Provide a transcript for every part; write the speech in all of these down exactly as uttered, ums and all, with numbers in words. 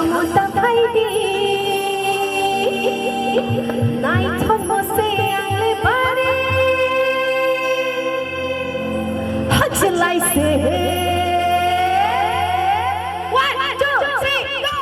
Mata phaidi, naithokmo se ang le bare. Hachilai se. One, two, three, go!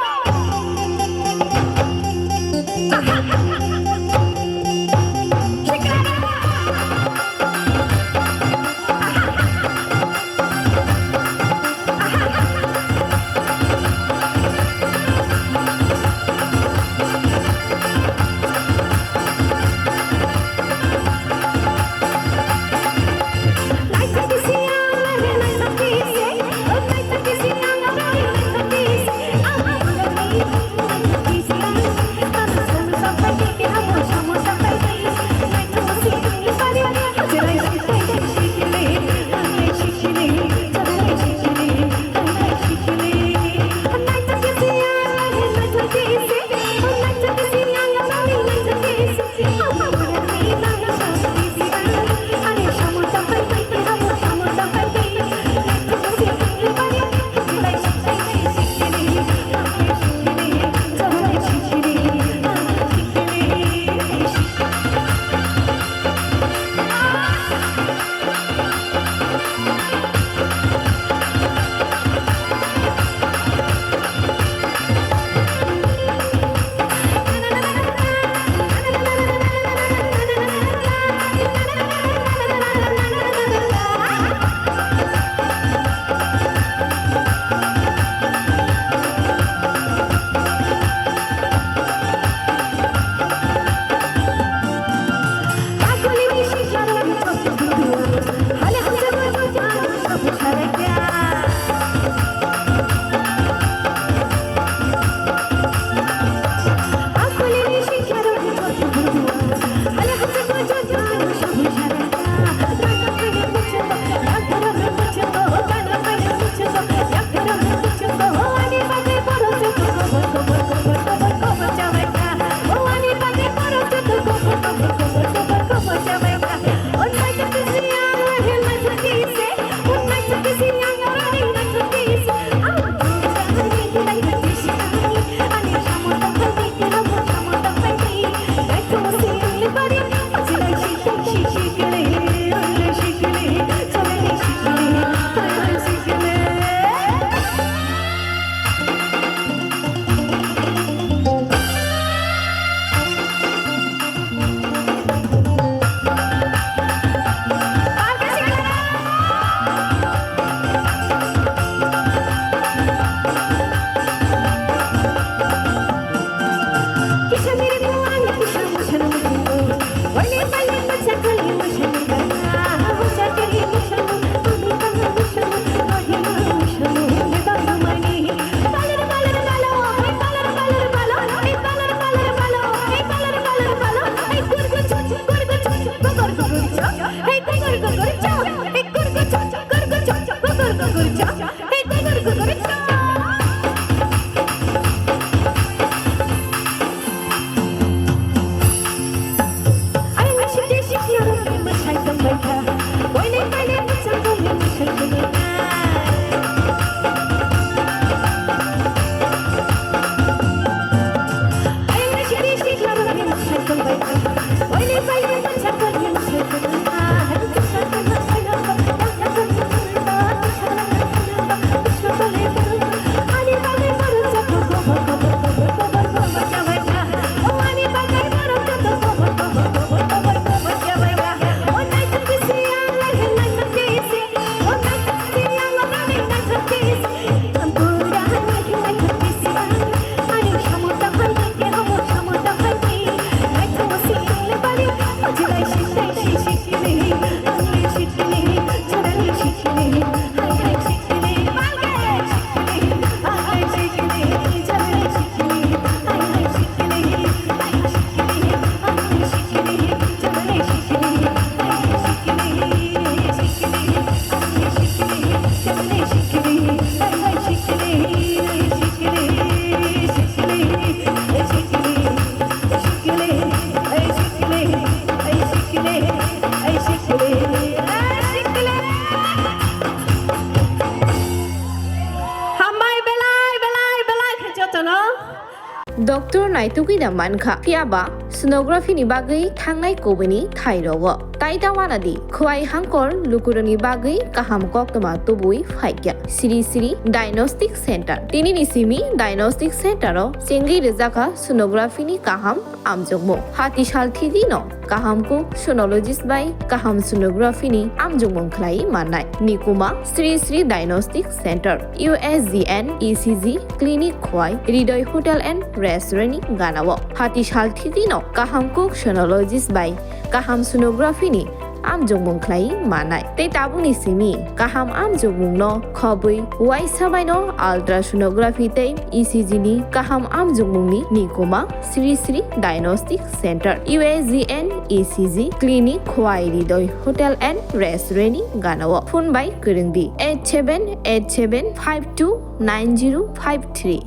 Doctor naitugwi da mankha, phiya ba sonography ni bagwi thangnai kubuni thai rogo. Tai ta wana di, khwai hangkor lukuroni bagwi kaham koktwma tubui phaikya. Sri Sri Diagnostic Center. Tini ni simi Diagnostic Center o chengwi rwjakha sonography ni kaham amjokmung. Hati sal thidi no kaham kuk sonologist bai kaham sonography ni amjokmung khlai mannai. Nikuma Sri Sri Diagnostic Center, U S G N E C G clinic khwai Hridoy Hotel and Restaurant ni ganao. Hati sal thidi no kaham kuk sonologist bai kaham sonography ni amjokmung khlai mannai. Tei tabukni simi kaham amjokmung no khobwi uaisa bai no ultrasonography tei E C G ni kaham amjokmung ni nikuma Sri Sri Diagnostic Center, U S G N E C G clinic khwai Hridoy Hotel and Restaurant ni ganao. Phone bai kwrwng di eight seven eight seven five two nine zero five three.